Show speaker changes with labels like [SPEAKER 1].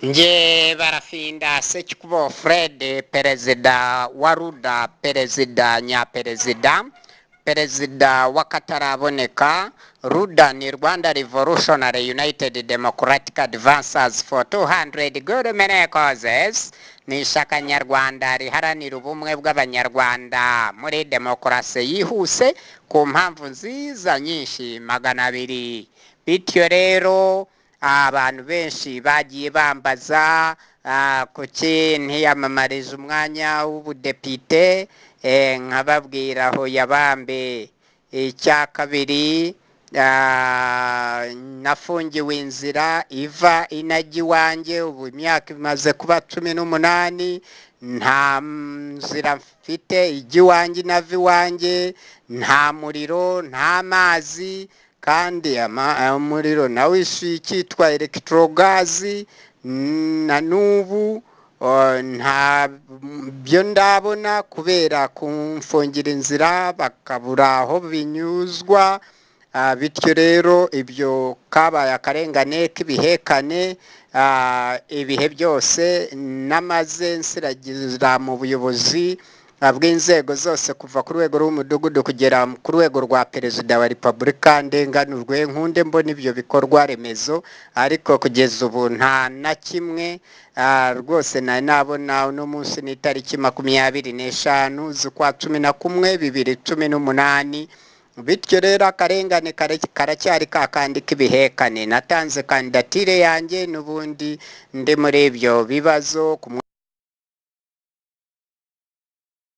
[SPEAKER 1] Nge Barafinda Sekikubo Fred, perezida wa RUDA, perezida nyaperezida, perezida w'akataraboneka. RUDA ni Rwanda Revolutionary United Democratic Advancers for 200 Good Many Causes, ni ishyaka nyarwanda riharanira ubumwe bw'Abanyarwanda muri demokarasi yihuse ku mpamvu nziza nyinshi 200. Bityo rero abantu benshi bagiye bambaza kuki ntiyamamariza umwanya w'ubudepite, nkababwira aho yabambe. Icya kabiri, nafungiwe inzira iva inajya iwanjye, ubu imyaka imaze kuba 18, nta nzira mfite ijya iwanjye inava iwanjye, nta muriro, nta mazi, kandi umuriro nawe icyitwa elegitorogazi na n'ubu nta byo ndabona kubera kumfungira inzira bakabura aho binyuzwa. Bityo rero ibyo kabaye akarengane k'ibihekane, ibihe byose namaze nsiragira mu buyobozi bw'inzego zose, kuva ku rwego rw'umudugudu kugera ku rwego rwa perezida wa repubulika, ndenganurwe nkunde mbona ibyo bikorwa remezo, ariko kugeza ubu nta na kimwe rwose nari nabona. Uno munsi ni itariki 25 z'ukwa 11 2018. Bityo rero akarengane karacyari kakandi k'ibihekane. Natanze kandidatire yanjye n'ubundi ndi muri ibyo bibazo ku